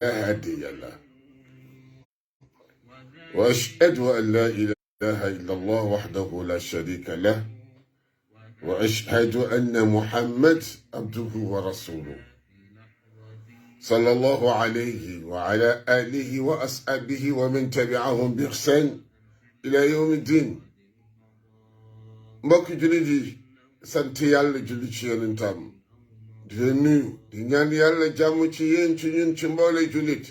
هادي له وأشهد أن لا إله إلا الله وحده لا شريك له وأشهد أن محمد عبده ورسوله صلى الله عليه وعلى آله وأصحابه ومن تبعهم بإحسان إلى يوم الدين. mbokk jullit yi sant yàlla julli ci yonentam di leen nuyu di ñaan yàlla jàmm ci yéen ci ñun ci mboole jullit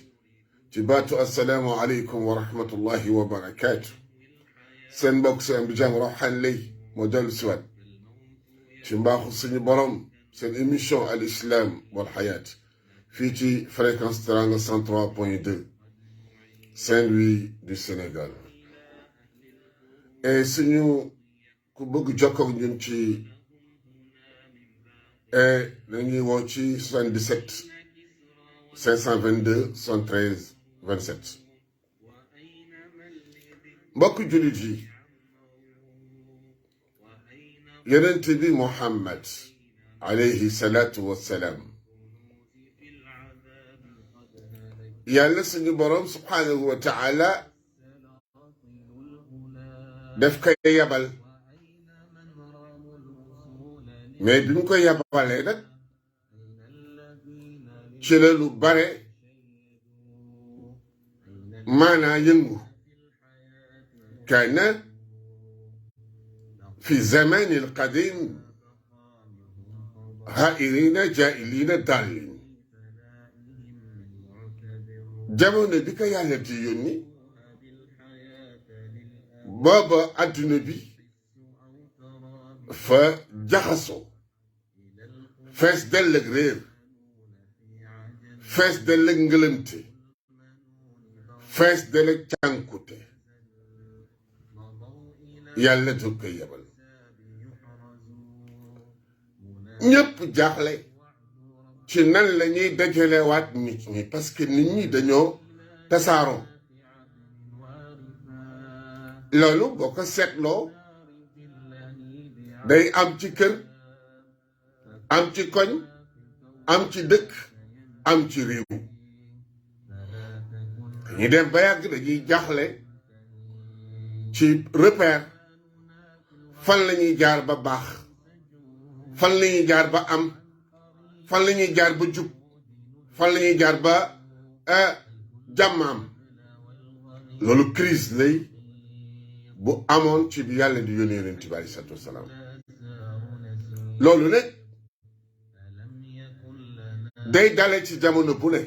ci baatu assalaamu aleykum wa rahmatullahi wa barakaatu. seen mbokk seen bi jàng Rawhan Lay moo dellu siwaat ci mbaaxu suñu borom seen émission al islam wal xayaat fii ci fréquence Teranga 103.2 Saint-Louis du Sénégal. et suñu ku bëgg jokkoo ñun ci dañuy woo ci 77 522 73 27. mbokk jullit yi yonent bi Muhammad alayhi salaatu wassalaam yàlla suñu boroom subhaanahu wa taala daf koy yabal mais bi mu ko yabalee nag ci la lu bare maanaa yëngu. kaana fi zamani alqadim haa'irina jaa'ilina daalin. jamono bi ko yàlla di yónni booba adduna bi fa jaxasoo fees dell ak réer fees dell ak ngëlëmte fees dell ak cànkute yàlla dog koy yebal ñëpp jaaxle ci nan la ñuy dajalewaat nit ñi parce que nit ñi dañoo tasaaroo. loolu boo ko seetloo day am ci kër am ci koñ am ci dëkk am ci réew. dañuy dem ba yàgg dañuy jaaxle ci repère fan la ñuy jaar ba baax fan la ñuy jaar ba am fan la ñuy jaar ba jub fan la ñuy jaar ba jàmm am. loolu crise lay bu amoon ci bi yàlla di yónnee yonent bi aleyhi salaatu wasalaam. loolu nag day dale ci jamono bu ne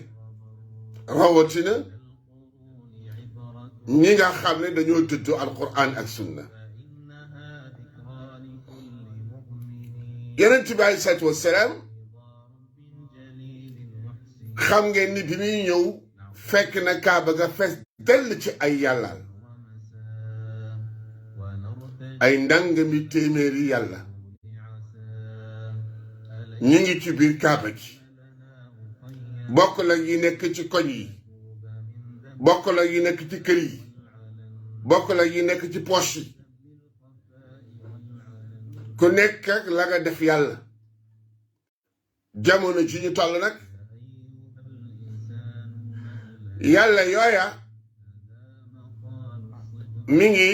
rawatina ñi nga xam ne dañoo tëddu alquran ak sunna. yonent bi aleyhi salaatu wasalaam xam ngeen ni bi muy ñëw fekk na kaaba ga fees dell ci ay yàllaal ay ndàngami téeméeri yàlla ñu ngi ci biir kaaba gi. bokk la yi nekk ci koñ yi bokk la yi nekk ci kër yi bokk la yi nekk ci poche yi ku nekk ak la nga def yàlla. jamono ji ñu toll nag yàlla yooya mi ngi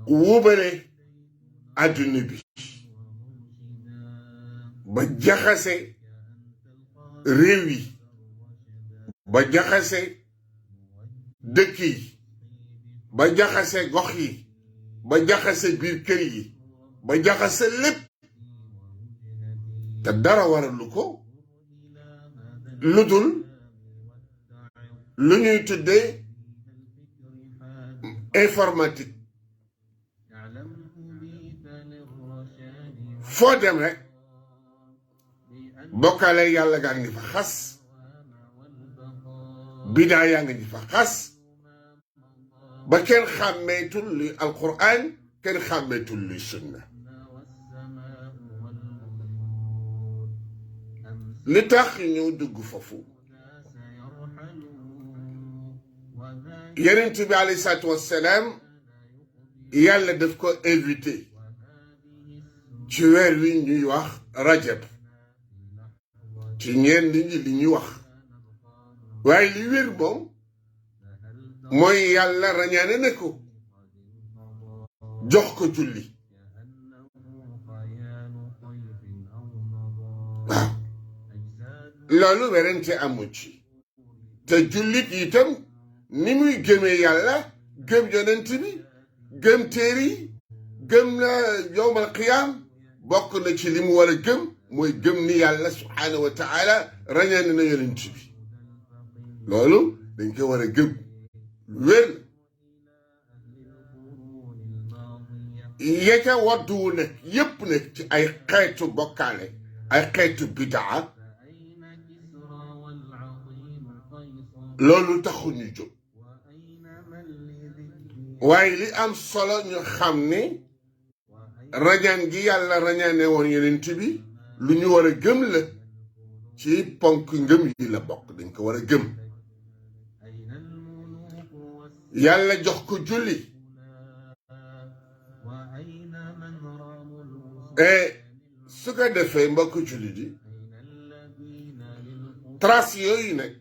wubale adduna bi ba jaxase réew yi ba jaxase dëkk yi ba jaxase gox yi ba jaxase biir kër yi ba jaxase lépp te dara waralu ko lu dul lu ñuy tuddee informatique. foo dem rek bokkaale yàlla gaa ngi fa xas bidaa yaa ngi fa xas ba kenn xàmmeetul luy alquran kenn xàmmeetul luy sunna. li tax ñu dugg foofu yonent bi alayhi salaatu wassalaam yàlla daf ko invité ci weer wi ñuy wax rajab ci ñenn ñi li ñuy wax waaye li wér moom mooy yàlla rañaane ne ko jox ko julli waaw loolu werante amu ci te jullit itam ni muy gëmee yàlla gëm yonent bi gëm téere yi gëm na yowmal qiyaam bokk na ci li mu war a gëm mooy gëm ni yàlla subhaanahu wa taala rañaane na yonent bi loolu dañ ko war a gëm wér yecca wadduwu nag yépp nag ci ay xeetu bokkaale ay xeetu bidaa loolu taxu ñu jóg waaye li am solo ñu xam ne rañaan gi yàlla rañaane woon yonent bi lu ñu war a gëm la ci ponk ngëm yi la bokk dañ ko war a gëm yàlla jox ko julli su ko defee mbokk julli di trace yooyu nag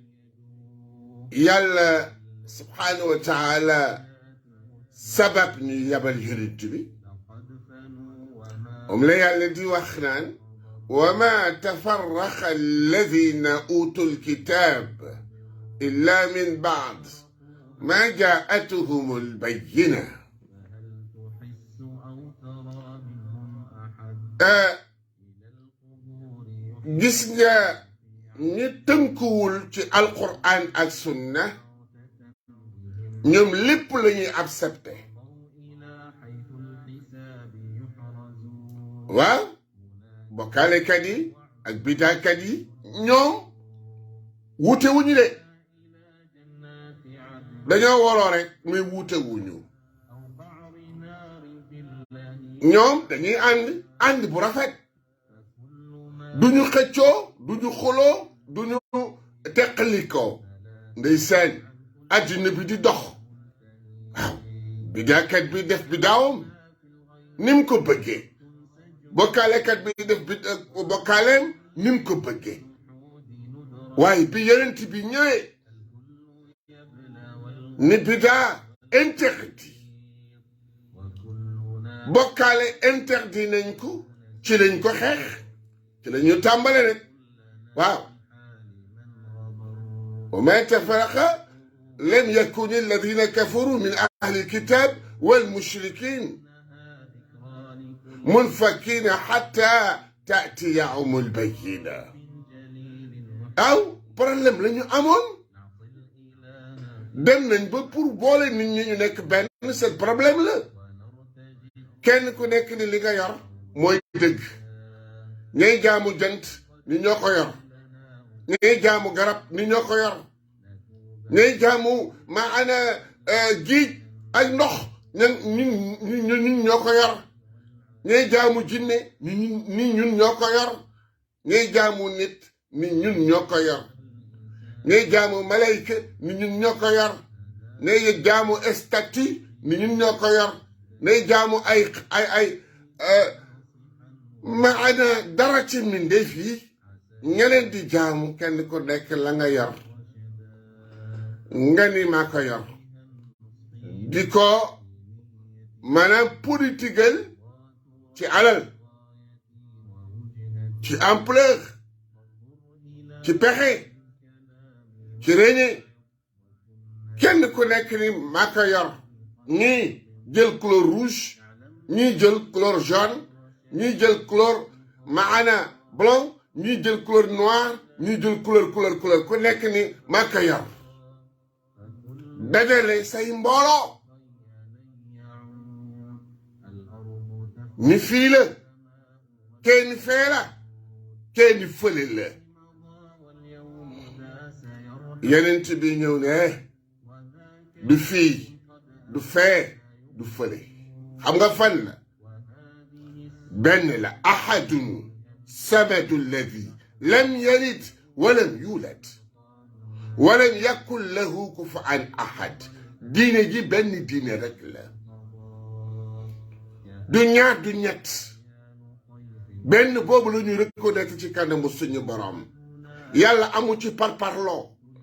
yàlla subhaanahu wa taala sabab ñu yabal yonent bi moom la yàlla di wax naan wa ma tafarraqa alladina utu lkitab illa min baad ma jaatuhum albayina gis nga ñi tënkuwul ci alquran ak sunna ñoom lépp la ñuy accepté waaw bokkaalekat yi ak bidaakat yi ñoom wuute wuñu de dañoo waroo rek muy wuute wuñu ñoom dañuy ànd bu rafet duñu xëccoo duñu xuloo duñu teqalikoo ndeysaan àddina bi di dox waaw bidaakat bi def bidaawam ni mu ko bëggee bokkaalekat bi def bokkaaleem ni mu ko bëggee waaye bi yonent bi ñëwee ni bidaa interdit bokkaale interdit nañ ko ci lañ ko xeex ci la ñu tàmbale rek waaw wa ma tafaraqa lam yakun alladina kafaru min ahli alkitab wal mushrikin munfakina hatta ta'tiyahum albayyina aw problème la ñu amoon dem nañ ba pour boole nit ñi ñu nekk benn seen problème la kenn ku nekk ni li nga yor mooy dëgg ñay jaamu jant ni ñoo ko yor ñay jaamu garab ni ñoo ko yor ñay jaamu maana géej ak ndox ñun ñoo ko yor ñay jaamu jinne ni ñun ñoo ko yor ñay jaamu nit ni ñun ñoo ko yor ñay jaamu malayka ni ñun ñoo ko yor ñay jaamu statue ni ñun ñoo ko yor ñay jaamu ay maana dara ci mbindeef yi ñeneen di jaamu kenn ku nekk la nga yor nga ni maa ko yor di ko maanaam politigal ci alal ci ampleur ci pexe ci réñe kenn ku nekk ni maa ko yor ñii jël couleur rouge ñii jël couleur jaune ñii jël couleur maana blanc ñii jël couleur noir ñii jël couleur ku nekk ni maa ko yor dajale say mbooloo ni fii la kenn fee la kenn fële la yeneen bi ñëw ne du fii du fee du fële xam nga fan la benn la ahadun samadu alladi lam yalid walam yulad walam yakun lahu kufuwan ahad diine ji benn diine rek la du ñaar du ñett benn boobu la ñu reconnaître ci kanamu suñu borom yàlla amu ci parparloo